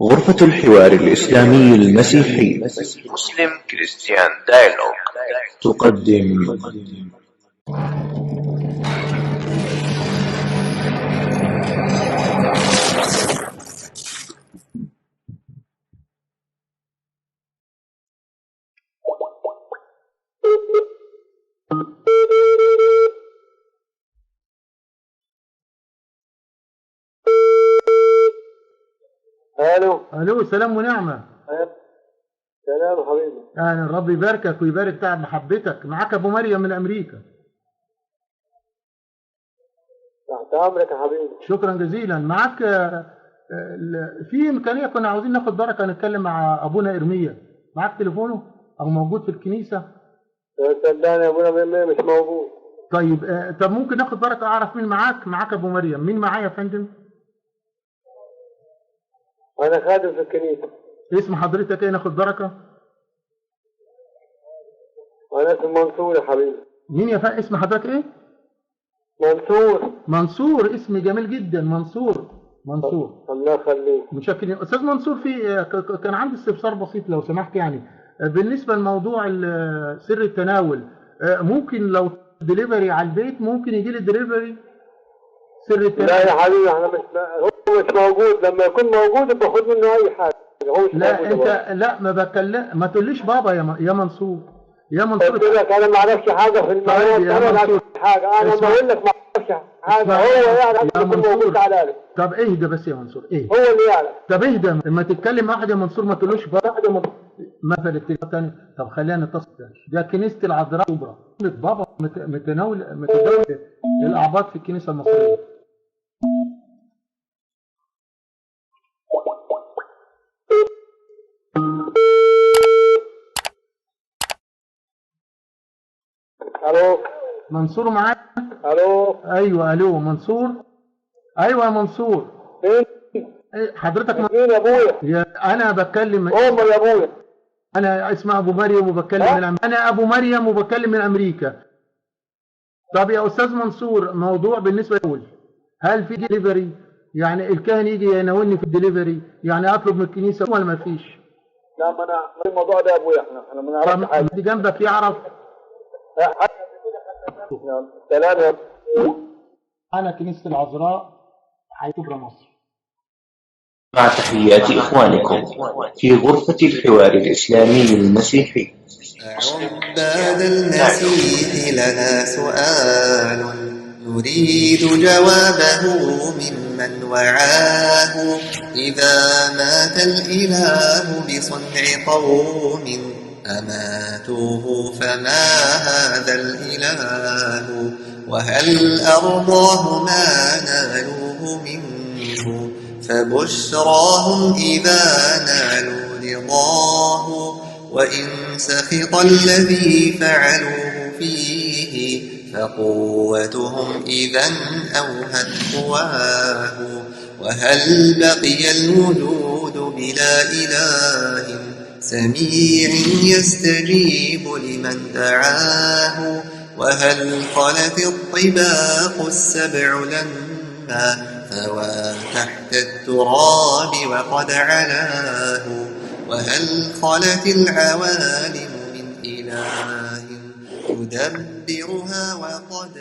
غرفة الحوار الإسلامي المسيحي Muslim Christian Dialogue تقدم. الو. الو، سلام ونعمه. سلام حبيبي. اهلا، ربي يباركك ويبارك تعب محبتك. معاك ابو مريم من امريكا. تحت امرك يا حبيبي. شكرا جزيلا. معاك في امكانية كنا عاوزين ناخد بركة نتكلم مع ابونا ارميا. معاك تليفونه او موجود في الكنيسة؟ صدقني يا ابونا مريم مش موجود. طيب، طب ممكن ناخد بركة اعرف مين معاك؟ معاك ابو مريم، مين معايا يا فندم؟ انا خادم في الكنيسة. اسم حضرتك ايه ناخد بركة؟ انا اسمي منصور يا حبيبي. مين يا فندم؟ اسم حضرتك ايه؟ منصور. منصور، اسم جميل جدا. منصور، منصور. الله يخليك. متشكرين استاذ منصور. في كان عندي استفسار بسيط لو سمحت، يعني بالنسبة لموضوع سر التناول، ممكن لو دليفري على البيت ممكن يجي لي دليفري سر التناول؟ لا يا حبيبي، احنا مش، هو مش موجود. لما يكون موجود باخد منه اي حاجة. هو مش لا موجود. انت لا ما بتكلم، ما تقوليش بابا يا منصور، يا منصور. قلت لك انا ما اعرفش حاجة في الموضوع. طيب يا انا ما منصور. اعرفش حاجة، انا اسمع. بقول لك ما اعرفش حاجة. اسمع. هو يعرف. يا يكون منصور. موجود تعالى له. طب اهدى بس يا منصور، اهدى. هو اللي يعرف. طب اهدى، لما تتكلم مع واحد يا منصور ما تقولوش بابا. مثل التليفون تاني. طب خلينا نتصل. ده كنيسة العذراء الكبرى، بابا متداول الاعباط في الكنيسة المصرية. الو. منصور معاك؟ الو. ايوه، الو منصور. ايوه يا منصور. مين؟ إيه، حضرتك مين يا ابويا؟ انا بتكلم. امر يا ابويا. انا اسمع ابو مريم وبتكلم من انا ابو مريم وبتكلم من امريكا. طب يا استاذ منصور، موضوع بالنسبة لول، هل في دليفري؟ يعني الكاهن يجي يناولني في الدليفري؟ يعني اطلب من الكنيسة ولا ما فيش؟ لا، ما انا الموضوع ده يا ابويا احنا ما نعرفش طب حاجة. اللي جنبك يعرف. سلام يا انا كنيسة العذراء حي كبرى مصر. مع تحيات إخوانكم في غرفة الحوار الإسلامي المسيحي. عباد المسيح لنا سؤال نريد جوابه ممن وعاه. إذا مات الإله بصنع قوم أماتوه فما هذا الإله؟ وهل أرضاه ما نالوه منه؟ فبشراهم إذا نالوا رضاه. وإن سخط الذي فعلوه فيه فقوتهم إذا أوهت قواه. وهل بقي الوجود بلا إله سميع يستجيب لمن دعاه؟ وهل خلت الطباق السبع لما ثوى تحت التراب وقد علاه؟ وهل خلت العوالم من إله يدبرها وقد